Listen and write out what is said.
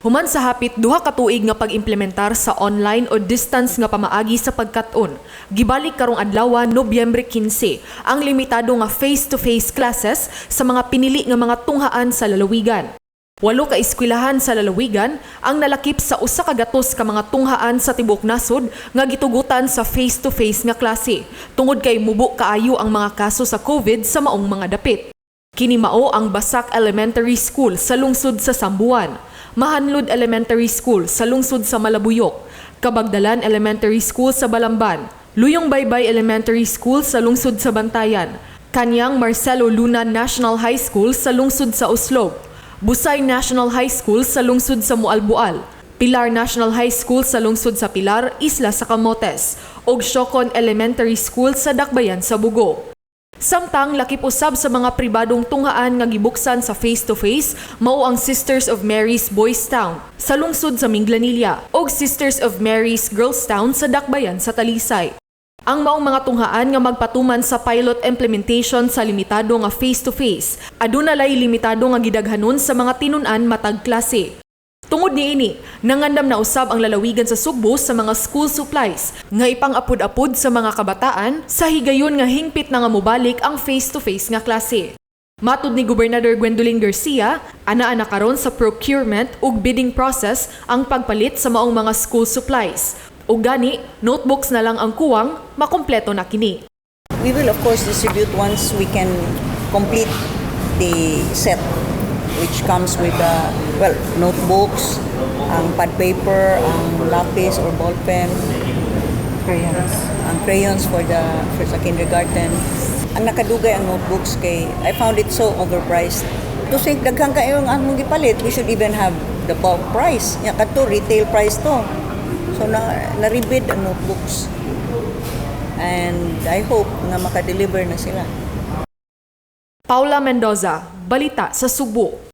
Human sa hapit 2 ka tuig nga pag-implementar sa online o distance nga pamaagi sa pagkat-on, gibalik karong adlaw, Nobyembre 15, ang limitado nga face-to-face classes sa mga pinili nga mga tunghaan sa lalawigan. Walo ka eskwelahan sa lalawigan ang nalakip sa 100 ka mga tunghaan sa tibuok nasod nga gitugutan sa face-to-face nga klase tungod kay mubo kaayo ang mga kaso sa COVID sa maong mga dapit. Kini mao ang Basak Elementary School sa lungsod sa Samboan, Mahanlud Elementary School sa lungsod sa Malabuyok, Kabagdalan Elementary School sa Balamban, Luyong Baybay Elementary School sa lungsod sa Bantayan, Kanyang Marcelo Luna National High School sa lungsod sa Oslob, Busay National High School sa lungsod sa Moalboal, Pilar National High School sa lungsod sa Pilar, Isla sa Camotes, ug Siocon Elementary School sa Dakbayan sa Bogo. Samtang lakip usab sa mga pribadong tunghaan nga gibuksan sa face-to-face mao ang Sisters of Mary's Boys Town sa lungsod sa Minglanilla ug Sisters of Mary's Girls Town sa Dakbayan sa Talisay. Ang maong mga tunghaan nga magpatuman sa pilot implementation sa limitado nga face-to-face, aduna lay limitado nga gidaghanon sa mga tinun-an matag klase. Tungod niini, nangandam na usab ang lalawigan sa Sugbo sa mga school supplies nga ipang-apod-apod sa mga kabataan sa higayon nga hingpit na nga mobalik ang face-to-face nga klase. Matud ni Gobernador Gwendolyn Garcia, anaa na karon sa procurement ug bidding process ang pagpalit sa maong mga school supplies. Ug gani, notebooks na lang ang kuwang, makumpleto na kini. We will, of course, distribute once we can complete the set, which comes with well, notebooks, ang pad paper, ang lapis or ball pen, Crayons. Ang crayons for sa kindergarten. Ang nakadugay ang notebooks kay I found it so overpriced. To think daghan kayo ang among gipalit, we should even have the bulk price. Nya kadto retail price to. So na na-rebid ang notebooks. And I hope nga maka-deliver na sila. Paula Mendoza, Balita sa Sugbo.